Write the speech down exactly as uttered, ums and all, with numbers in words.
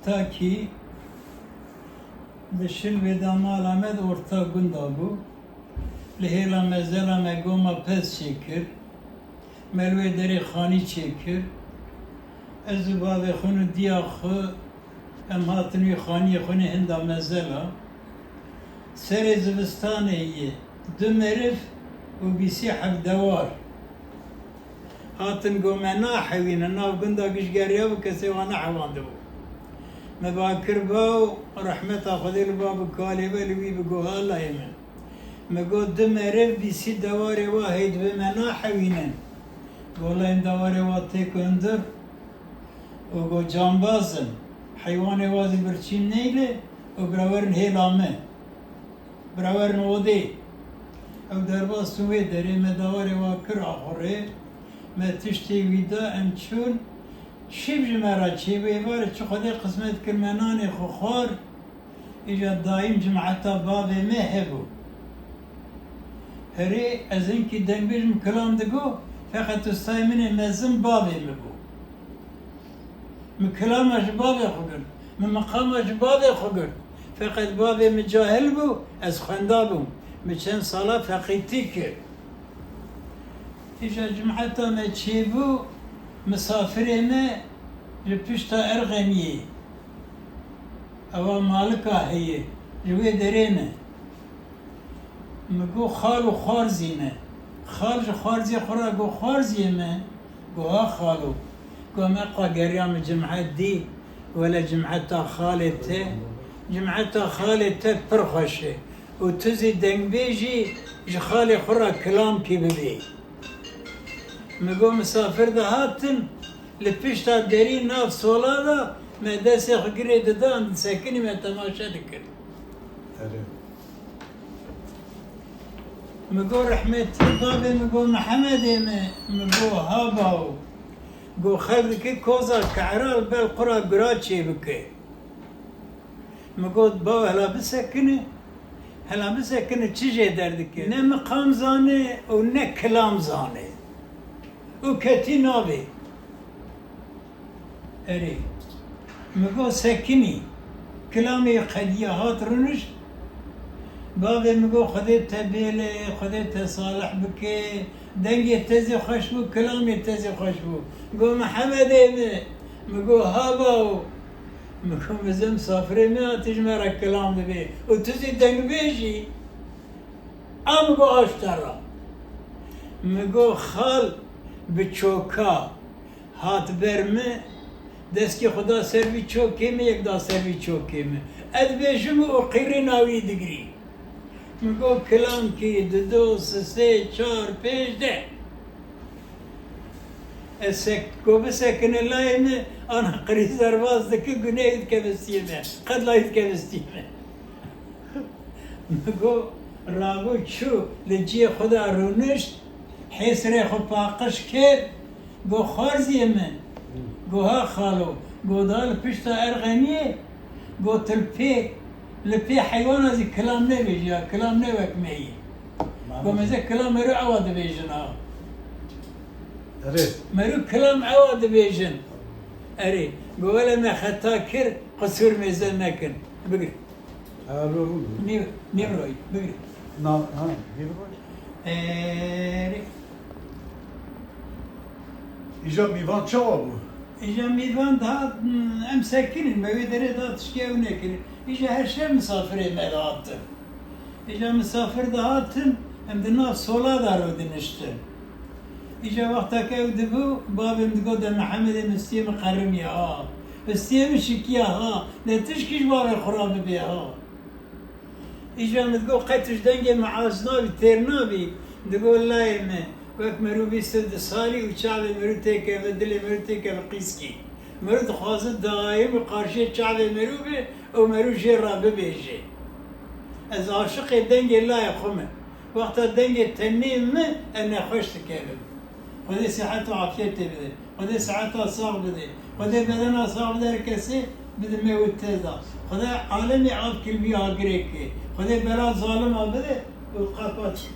Takî di Şilvê de mala me di orta gunda bû. Li hêla mezela me goma pez çêkir. Me li wê derê xanî çêkir. Ez û bavê xwe û diya xwe, em hatin wî xaniyê xwe nê hinda mezela. Serê zivistanê yê du meriv û bîsî heb dewar. Hatin go me nahewînin, nav gunda giş geriya bû, kesê wan nehewandibû. Me ba kir baw, rehmeta Xwedê li ba bi kalê be, li wî bi goha layê min. Me got, du meriv bîsî dewarê wa heydibe me nahewînin. Go layên dewarê wa têk hundir û go cambaz in. Heywanê wa zî birçîn neylê û bira werin hêla me. Bira werin odê. Ew derbas çûn wê derê, me dewarê wa kir axurê. Me tiştê wî da, em çûn. Şîv ji me re çêbû, êvarê çi Xwedê qismet kir, me nanê xwe xwar. Îja dayîm cimheta bavê me hebû. Herê ez hinkî dengbêj, min kilam digo, feqet ustayê min ê mezin bavê min bû. Min kilama ji bavê xwe girt. Min miqama ji bavê xwe girt. Feqet bavê min cahil bû, ez xwenda bûm. Min çend sala feqîtî kir. Îja cumheta me çêbû, misafirê me ji pişta Erxeniyê. Ewa malika heye, ji wê derê ne. Min got, xal û xwarzî me. Xal ji xwarzê xwe re got, xwarzê me. Got, ha xalo. Got, me qageriya min cimhet dî. Wele cimheta xalê te, cimheta xalê te pir xweş e. Û tu zî dengbêjî, ji xalê xwe re kilamkî bibê. Min got, misafir dihatin, li pişta derî nav sola de me destê xwe girê didan, disekinî me temaşe dikir. Erê. Mi got, rehmetî bavê mi got, Mihemedê mi, mi got, ha bawo. Got, xev dike koza kehra li ber qura gura çêbike. Mi got, bawo, hela bisekine, hela bisekine çi jê derdike? Ne miqam zane û ne kilam zane. Û ketî navê. Erê. Mi got, sekinî. Kilamê qediya hat rûnişt. Bavê mi got, Xwedê te bêle, Xwedê te salih bike. Dengê te zî xweş bû, kilamê te zî xweş bû. Got, Mihemedê mi. Mi got, ha bawo. Mi got, mi zê misafirê me hatî ji me re kilam dibê. Û tu zî dengbêj î. A mi got, aştera. Mi got, xal bi çoka hat ber mi, destê xwe da ser vî çokê mi, yek da ser vî çokê mi. Ez dibêjim û qîrîna wî digirî. Mi got, kilamkî, dido, sisê, çar, pênc, deh. Ez sek-, got, bisekine layê mi, ana qirîz derbas dike, gunehê dikeve stiyê me. Qet layê dikeve stiyê me. Mi got, rago çû, li cihê xwe de rûnişt, hêsirê xwe paqij kir, got, xwarziyê min. Got, ha xalo. Got, da li pişta Erxeniyê, got, tu li pê, li pê heywana zî kilam nebêjî ya, kilam ne wek me yî. Got, me zê kilam mero ewa dibêjin ha. Erê. Mero kilam ewa dibêjin. Erê. Got, wele me xeta kir, qisûr mêze nekin. Bigir. Ew li rû bû. Nîv, nîv royî, bigirî. Na, ha, nîv royî. Erê. Îja mîvan çawa bû? Îja mîvan dihat, em sekinîn, me wê derê da tişkî ew nekirin. Îja her şev misafirê me dihatin. Îja misafir dihatin, em di nav sola de rûdiniştin. Îja wexta ke ew dibû, bavê min digot, de Mihemedê min stiyê min qerimiye ha. Stiyê min şikiye ha. De tişkî ji bavê xwe re bibê ha. Îja min digot, qey tu ji dengê min aciz nabî, têr nabî? Digot, layê min, wek merû bîst û du salî û çavê merû têkeve, dilê merû têkeve qîskî. Merû dixwaze daîm û qarşiyê çavê merû be û merû jê re bibêje. Ez aşiqê dengê layê xwe me. Wexta dengê tenê min, ez nexweş dikevim. Xwedê sihet û afiyetê bide. Xwedê siheta sax bide. Xwedê bedena sax bide her kesê, bide me û te da. Xwedê alemê av kir vî agirê ke. Xwedê bela zalima bide û qapa çê.